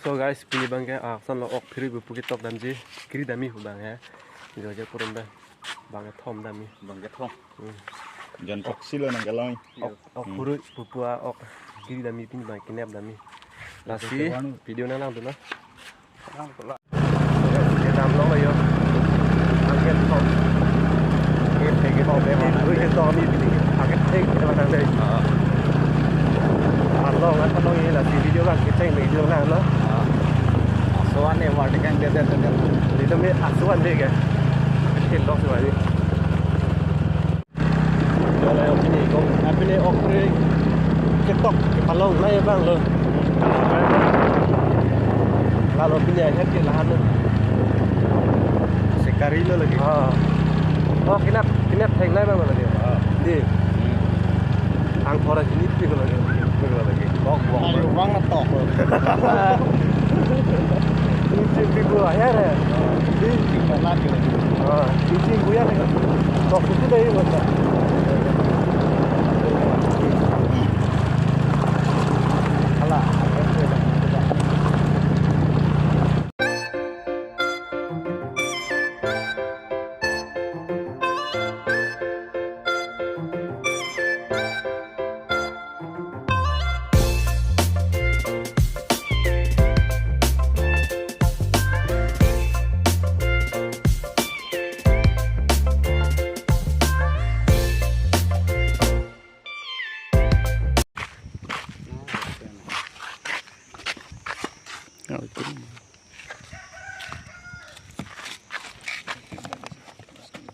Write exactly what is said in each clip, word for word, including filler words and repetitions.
So guys, pini abangke, ah, ason lo ok phiri pupu ketok damji, kiri damji pu abang he. Jojo puron abang, abangke thom damji. Abangke thom. Hmm. Jon throksi lo nangkelong. Yo, ok, ok Hmm. phiri pupu a ok kiri damji pini abang kenep damji. Lasi, Oke, video nang lang dulu. Kedam long lo yo. Angke thom. Ke thek ke thom de mana. Ui, ke thom ni bini. Angke thek ke mana de. Ah. Along, along ye lasi video kan kecheng me video nang lo. Ah. Aso an ne war de kan de de de. Di to me aso an de ke. Ke lo se wali. Kalau yang ini kong, apa ni, ok phiri ketok kepalong na ya bang lo. Kalau pini aja ke lahan lo. Sekari lo lagi. Ah. Oh, kenep, kenep theng na bang lo lagi. Ah. Di. Hmm. Ang pora sini pi ko lagi. Pi ko lagi. Tok buang. Ayo, bang, tok. Ini sih pi ko aja ya. Di. Tinggal lagi. Ah, isi buya nih. Tok itu dari mana? Alah.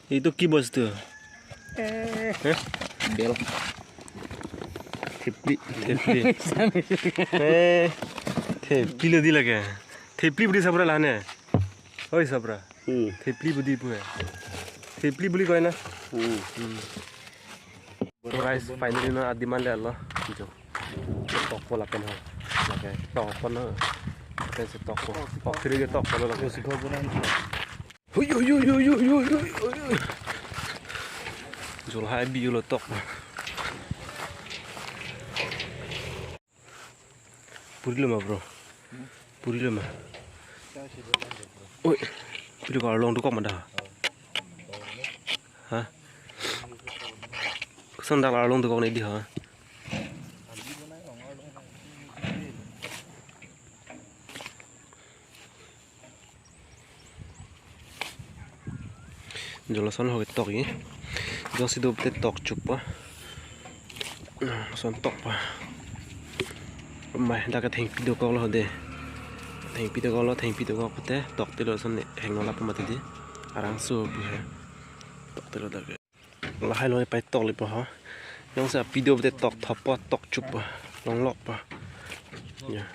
Itu ki bostu? Eh. Hah? Bel. Thepli. Thepli. Eh, thepli lo di lake. Thepli budi sabra lahane. Oi sabra. Hmm. Thepli budi pu hai. Thepli budi koi na? Hmm. Hmm. So guys, finally na adiman le lo. Jo. Tokpo lapen ho. Lake tokpo na. Lapen si tokpo. Tokpo. Phiri ketokpo lo lake. Hui, hui, hui. Jolhai bi lo tok. Puri lo ma, bro? Puri lo ma? Oi, puri ko arlong dokok ma da? Ha? Koson dak arlong dokok ne di ha? Jolason ho ketok i. Jongsi do te tok chup pa. Son tok pa. Mai dak ke thengpi dokok lo de. Thengpi dokok lo, thengpi dokok pute tok te lo son heng no lap mati di. Arang so pu he. Tok te lo dak ke. Lahai lo pai tok le pa ha. Jongsi api do te tok thap pa tok chup pa. Long lok pa. Ya.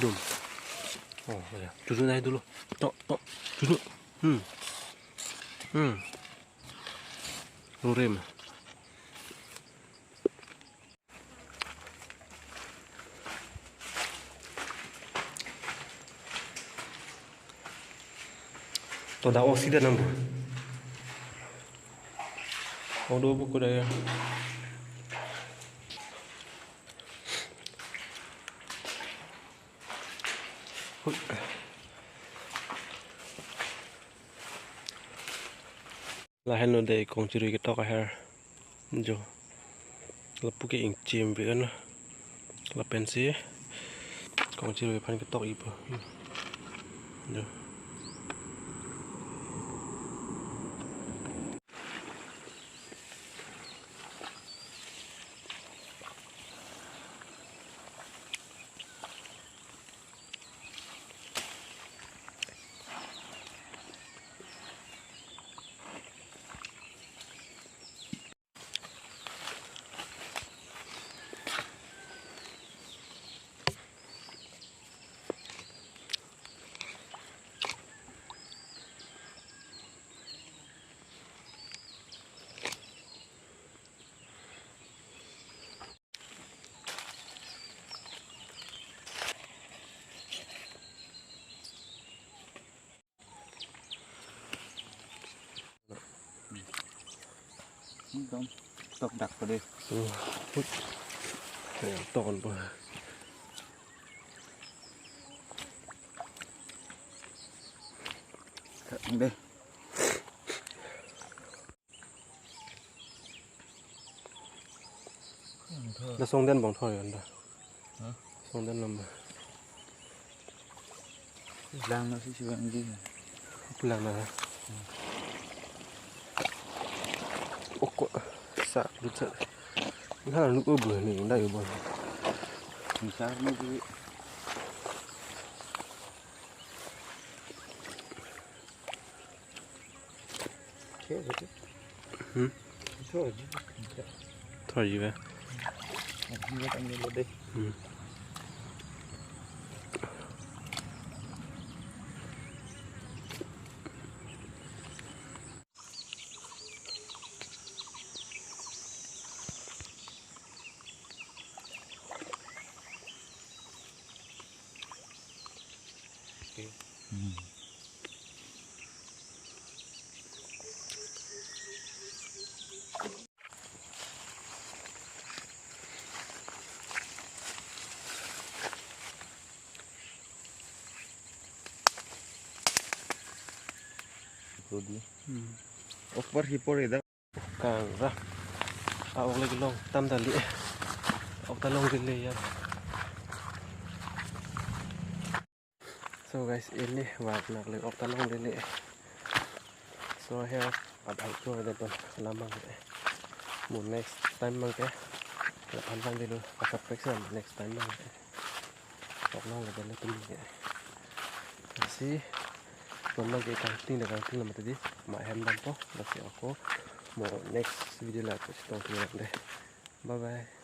Dum. Oh, ya. Cucu naik dulu. Tok, tok. Cucu. Hmm. Hmm. Rurem. To da osi da nang bu. Odo bu kuda ya. Hui. Lahenlo de kongchirui ketok aher. Jo. Lapu ke ingchim bi kan. Lapensi kongchirui aphan ketok ipo. Jo. Tok dak ko de. Hmm. Ya, tok on po. Dak de. Lasongden bang thor yon da. Hah? Songden lama. Lang nasi si bang di. Lang na. Oko sa dut sa. Nang nuk obu ni nda yo bon. Misar ni di. Hmm? Thor ji ba. Hmm. Rodi. Hmm. Okpar hipor ida. Kang ra. A ok le long tam dali. Ok ta longle ya. So guys, ini wak nak le ok ta longle. So here at alto ada pun lamang. Mo next time mang ke. Lapan lang dulu. Pasak peksa next time mang ke. Tok long le bele tum ke. Si. Lamang ke kangting da kangting lamang tadi. Ma hem dampo. Lasi ako. Mo next video la ko si tong tum deh. Bye bye.